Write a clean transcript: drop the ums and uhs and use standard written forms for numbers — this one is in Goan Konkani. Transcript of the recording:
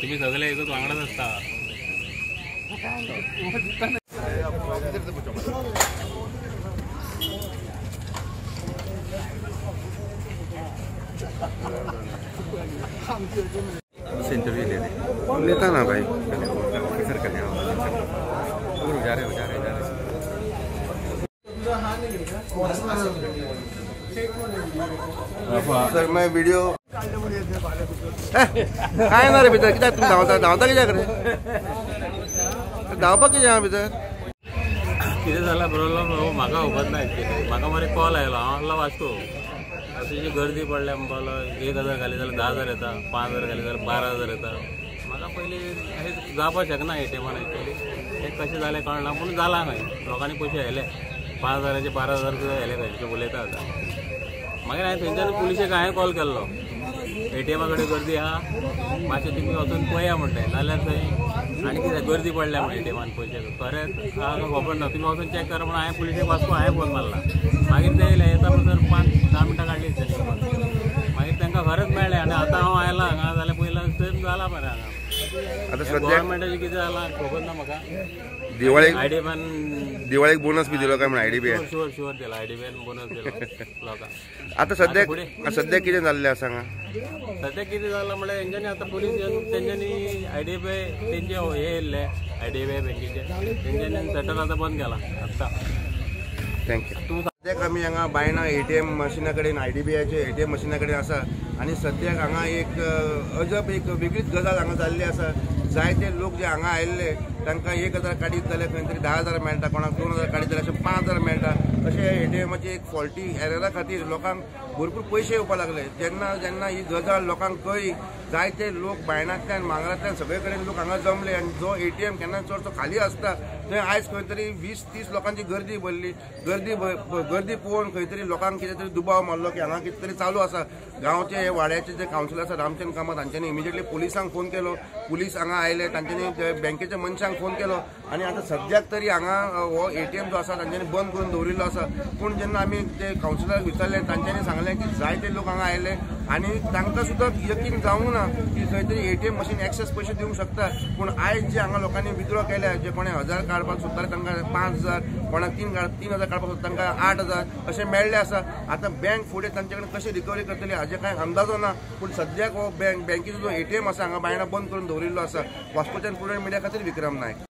तुम्ही सगळे एकच वांगडाच असता. इंटरव्यू ले लेता ना भाई, ऑफिसर का जा रहे हो जा रहे जा रहे. सर मैं वीडियो काय ना रे भितर कित्याक तुमी धांवता धांवता कित्याक रे धांवपाक कितें भितर कितें जाला प्रॉब्लम म्हाका खबर ना एक्चुअली. म्हाका मरे कॉल आयलो, हांव आहलो वास्को. अशी गर्दी पडल्या म्हणपाक 1000 घाली जाल्यार 10,000 येता, 5,000 घाली जाल्यार 12,000 येता. म्हाका पयलीं अशें जावपाक शकना एटीएमान एक्चुअली. हें कशें जालें कळना, पूण जालां खंय लोकांनी पयशे येयले 5,000चे 12,000 सुद्दां येयले खंय अशें उलयता आतां. मागीर हांवें थंयच्यान पुलिशेक हांवें कॉल केल्लो, एटीएमा कडेन गर्दी आहा मातशें तुमी वचून पळया म्हणलें, नाल्यार थंय आनी कितें गर्दी पडल्या म्हण एटीएमान पयशे खरें खबर ना, तुमी वचून चॅक करा म्हणून हांवें पुलिशेक वास्को हांवें फोन मारला. मागीर ते येयले, येता म्हणसर 5-10 मिनटां काडली तेणी. मागीर तांकां खरेंच मेळ्ळें आनी आतां हांव आयलां हांगा जाल्यार पयलां सेम जाला मरे हांगा. आतां सद्या गव्हर्मेंटाचें कितें जालां खबर ना म्हाका. दिवाळेक आयडीबीआयन दिवाळेक बोनस बी दिलो काय म्हण आयडीबीआय? शुअर शुअर दिला, आयडीबीआयन बोनस दिलो लोकांक. आतां सद्या सद्या कितें जाल्लें आसा हांगा? सद्या कितें जालां म्हणल्यार तेंच्यांनी आतां पुलीस येवन तेंच्यांनी आयडीबीआय तेंचे हे येयल्ले आयडीबीआय बँकेचे तेंच्यांनी शटर आतां बंद केला आत्तां. Thank you. सद्याक आमी हांगा बायणा एटीएम मशिना कडेन आयडीबीआयचे एटीएम मशिना कडेन आसा आनी सद्याक हांगा एक अजब एक वेगळीच गजाल हांगा जाल्ली आसा. जायते लोक जे हांगा आयिल्ले तांकां 1000 काडीत जाल्यार खंय तरी 10,000 मेळटा, कोणाक 2,000 काडीत जाल्यार अशें 5,000 मेळटा. अशें एटीएमाची एक फॉल्टी एररा खातीर लोकांक भरपूर पयशे येवपाक लागले. जेन्ना जेन्ना ही गजाल लोकांक कळ्ळी, जायते लोक बायणांतल्यान मांगरांतल्यान सगळे कडेन लोक हांगा जमले आनी जो एटीएम केन्ना चडसो खाली आसता थंय आयज खंय तरी 20-30 लोकांची गर्दी भरली. गर्दी पळोवन खंय तरी लोकांक कितें तरी दुबाव मारलो की हांगा कितें तरी चालू आसा. गांवचे हे वाड्याचे जे कावन्सिलर आसा रामचंद्र कामत हांच्यांनी इमिजिएटली पुलिसांक फोन केलो. पुलीस हांगा आयले, तांच्यांनी बँकेच्या मनशांक फोन केलो आनी आतां सद्याक तरी हांगा हो एटीएम जो आसा तांच्यांनी बंद करून दवरिल्लो आसा. पूण जेन्ना आमी ते कावन्सिलराक विचारलें तांच्यांनी सांगलें की जायते लोक हांगा आयले आनी तांकां सुद्दां यकीन जावंक ना की खंय तरी एटीएम मशीन एक्सेस पयशे दिवंक शकता. पूण आयज जे हांगा लोकांनी विथड्रॉ केल्या, जे कोणें 1000 काडपाक सोदताले तांकां 5,000, कोणाक 3,000 काडपाक सोदता तांकां 8,000 अशें मेळ्ळें आसा. आतां बँक फुडें तांचे कडेन कशें रिकवरी करतली हाजें कांय अंदाजो ना. पूण सद्याक हो बँकेचो जो एटीएम आसा हांगा बायणा बंद करून दवरिल्लो आसा. वास्कोच्यान प्रुडंट मिडिया खातीर विक्रम नायक.